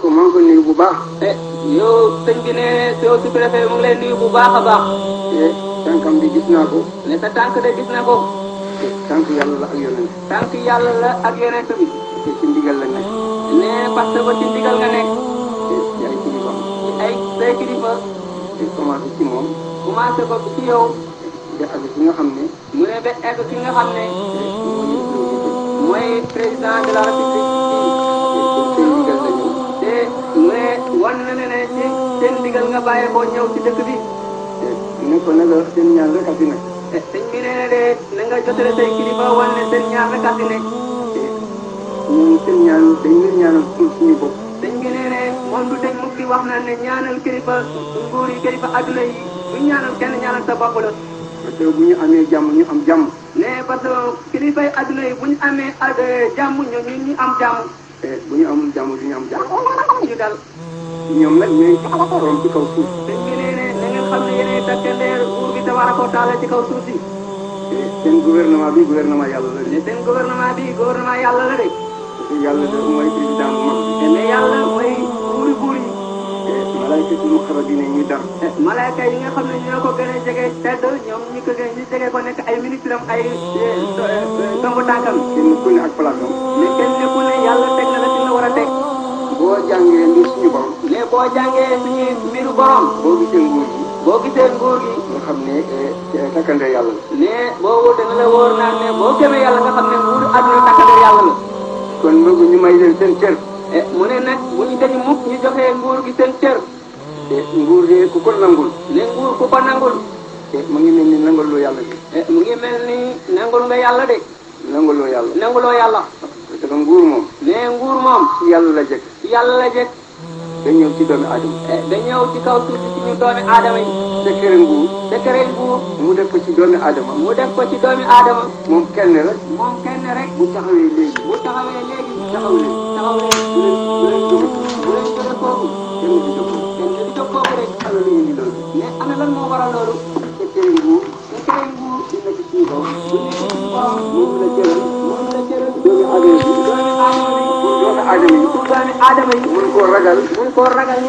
ko maa ngi ko nuyu bu baax. yow sëñ bi ne yow sous-préfet mu ngi lay nuyu bu baax a baax. tànkam bi gis naa ko. ne sa tànk de gis na ko. tànk yàlla la ak yonent. tànk yàlla la ak yonent bi. te ci ndigal la nekk. ne parce que ci ndigal nga nekk. te ay kilifa. ay say kilifa. te commencé ci moom. commencé ko ci yow. te ak ki nga xam ne. mu ne ba egg ki nga xam ne. mooy président de la république. seen ndigal la ñëw. te mu ne wan na ne ci seen ndigal nga bàyyi ko ñëw ci dëkk bi. ne ko nag seen ñaan rek a fi nekk. sëñ bi nee na de na nga jotale say kilifa wan ne seen ñaan rek a fi nekk. ñun seen ñaan dañ leen ñaanal suñu bopp. sëñ bi nee na moom du dañ mukki wax na ne ñaanal kilifa nguur yi kilifa adduna yi bu ñaanal kenn ñaanal sa bopp la. parce que bu ñu amee jàmm ñu am jàmm. ne parce que kilifay adduna yi bu ñu amee jàmm ñu am jàmm. bu ñu amul jàmm du ñu am jàmm. ñu dal. ñoom nag ñooy borom ci kaw suuf. sëñ bi nee na na ngeen xam ne yéenay takkandeer nguur gi tabaaraka wa taala ci kaw suuf si. seen gouvernement bi gouvernement yàlla la de. ne seen gouvernement bi gouvernement yàlla la de. parce que yàlla de mooy président bu mag bi. mais yàlla mooy buur yi. malaaykatul muqarrabiin ñuy dar. malaayka yi nga xam ne ñoo ko gën a jege tedd ñoom ñi ko gën ñu jege ko nekk ay ministre am ay dongo tànkam. kenn ku ne ak place am. mais kenn ku ne yàlla teg na la fi nga war a teg. boo jàngee mbir suñu borom. mais boo jàngee suñu mbiru borom. boo gisee nguur gi. boo gisee nguur gi. nga xam ne takkande yàlla la. mais boobu dana la wóor naan ne boo gëmee yàlla nga xam ne nguuru àdduna takkande yàlla la. kon bëgg ñu may leen seen cër. mu ne nag bu ñu dañu mukk ñu joxee nguur gi seen cër. nguur de ku ko nangul. ne nguur ku ko nangul. mu ngi mel ni nangaloo yàlla de. mu ngi mel ni nangul nga yàlla de. nangaloo yàlla. nanguloo yàlla. parce que nguur moom. ne nguur moom. ci yàlla la jëkk. ci yàlla la jëkk. da ñëw ci doomi aadama. da ñëw ci kaw suuf si ñu doomi aadama yi. secret nguur. secret nguur. mu def ko ci doomi aadama. mu def ko ci doomi aadama. moom kenn rek. moom kenn rek. bu taxawee léegi. bu taxawee léegi. taxaw leen. taxaw leen. bu leen jóge. bu leen jóge foofu. kenn du jóg. kenn du jóg foofu rek. ana lu indi loolu. mais ana lan moo waral loolu. secret nguur. secret nguur. di nekk ci suñu kaw. bu nekk ci borom. moom la jëral. moom la jëral. doomi aadama bi. doomi aadama yi. pour doomi aadama yi. pour doomi aadama yi. mun koo ragal. mun koo ragal.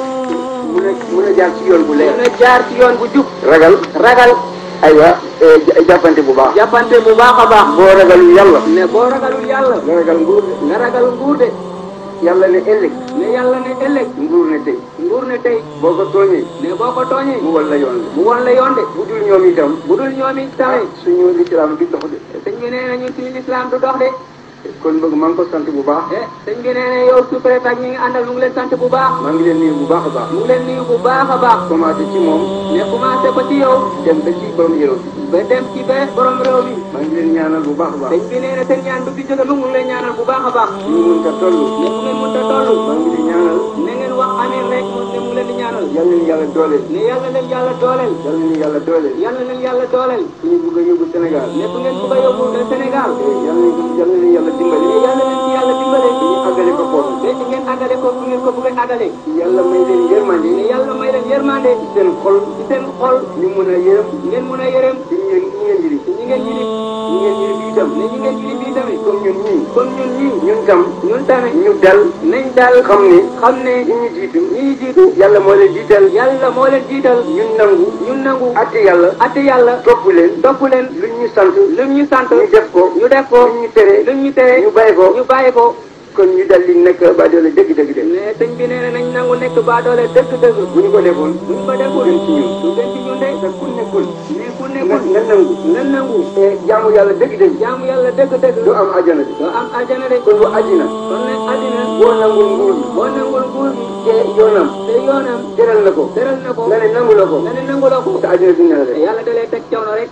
mun a jaar ci yoon bu leer. mun a jaar ci yoon bu jub. ragal. ragal. aywa jàppante bu baax. jàppante bu baax a baax. boo ragalul yàlla. ne boo ragalul yàlla. nga ragal nguur de. nga ragal nguur de. yàlla ne ëllëg. ne yàlla ne ëllëg. nguur ne tey. nguur ne tey. boo ko tooñee. ne boo ko tooñee. mu wal la yoon de. mu won la yoon de. bu dul ñoom itam. bu dul ñoom it tamit. suñu lislaam bi dox de. sëñ bi nee na ñun suñu lislaam du dox de. kon bëgg maa ngi ko sant bu baax. sëñ bi nee na yow sous-préfet ak ñi nga àndal mu ngi leen sant bu baax. maa ngi leen nuyu bu baax a baax. mu ngi leen nuyu bu baax a baax. commencé ci moom. ne commencé ko ci yow. dem ba ci borom réew bi. ba dem ci ba borom réew mi. maa ngi leen ñaanal bu baax a baax. sëñ bi nee na seen ñaan du fi jóge mu ngi leen ñaanal bu baax a baax. ñu mun ta toll. ne fu ngeen mënta toll. maa ngi leen ñaanal. na ngeen wax amiin rek mu ne mu ngi leen di ñaanal. yal na leen yàlla dooleel. ne yàlla leen yàlla dooleel. yal na leen yàlla dooleel. yàlla leen yàlla dooleel. suñu bëgg a yóbbu Sénégal. ne fu ngeen bëgg a yóbbu Sénégal. yal na leen yàlla dimbali. ne yàlla leen ci yàlla dimbale. ñu àggale ko foofu. te ci ngeen àggale ko fu ngeen ko bëgg a àggale. yàlla may leen yërmande. ne yàlla may leen yërmande. ci seen xol. ci seen xol. ñu mun a yërëm. ngeen mun a yërëm. ci ñi ngeen yëri. ñi ngeen yilif. ñi ngeen yëri bi itam. ne ñi ngeen yilif bi tamit. comme ñun ñii. comme ñun ñii. ñun tam. ñun tamit. ñu dal. nañ dal. xam ne. xam ne. ñi ñu jiitu. ñi ñu jiitu. yàlla moo leen jiital. yàlla moo leen jiital. ñun nangu. ñun nangu. atte yàlla. atte yàlla. topp leen. topp leen. lu ñu sant. lu ñu sant. ñu def ko. ñu def ko. lu ñu tere. lu ñu tere. ñu bàyyi ko. ñu bàyyi ko. kon ñu dal di nekk ba doole dëgg-dëgg de. mais sëñ bi nee na nañ nangu nekk ba doole dëgg-dëgg. bu ñu ko defoon. bu ñu ko defoon. gën ci ñun. du gën ci ñun de. te ku nekkul. mais ku nekkul. nga nangu. nga nangu. te jaamu yàlla dëgg-dëgg. jaamu yàlla dëgg-dëgg. du am àjjana de. doo am aljana de. kon bu àjjina. kon nag àddina. boo nangul nguur gi. boo nangul nguur gi. te yoonam. te yoonam. teral na ko. tëral na ko. nga ne nangu la ko. nga ne nangu la ko. te àjjina fi ne la te de. yàlla da lay teg coono rek.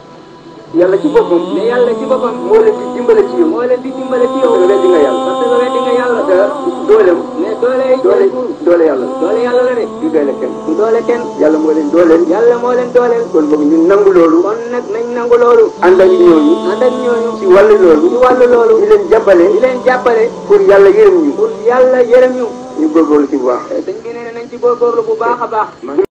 yàlla ci boppam. mais yàlla ci boppam. moo leen di dimbale ci yow. moo leen di dimbale ci yow. parce que weddi nga yàlla. parce que weddi nga yàlla. te dooleem. mais doole doole yàlla. doole yàlla la de. du doole kenn. du doole kenn. yàlla moo leen dooleel. yàlla moo leen dooleel. kon boog ñu nangu loolu. kon nag nañ nangu loolu. ànd ak ñooñu. ànd ak ñooñu. ci wàllu loolu. ci wàllu loolu. ñu leen jàppale. di leen jàppale. pour yàlla yërëm ñu. pour yàlla yërëm ñu. ñu góorgóorlu ci bu baax. sëñ bi nee na nañ ci góorgóorlu bu baax a baax.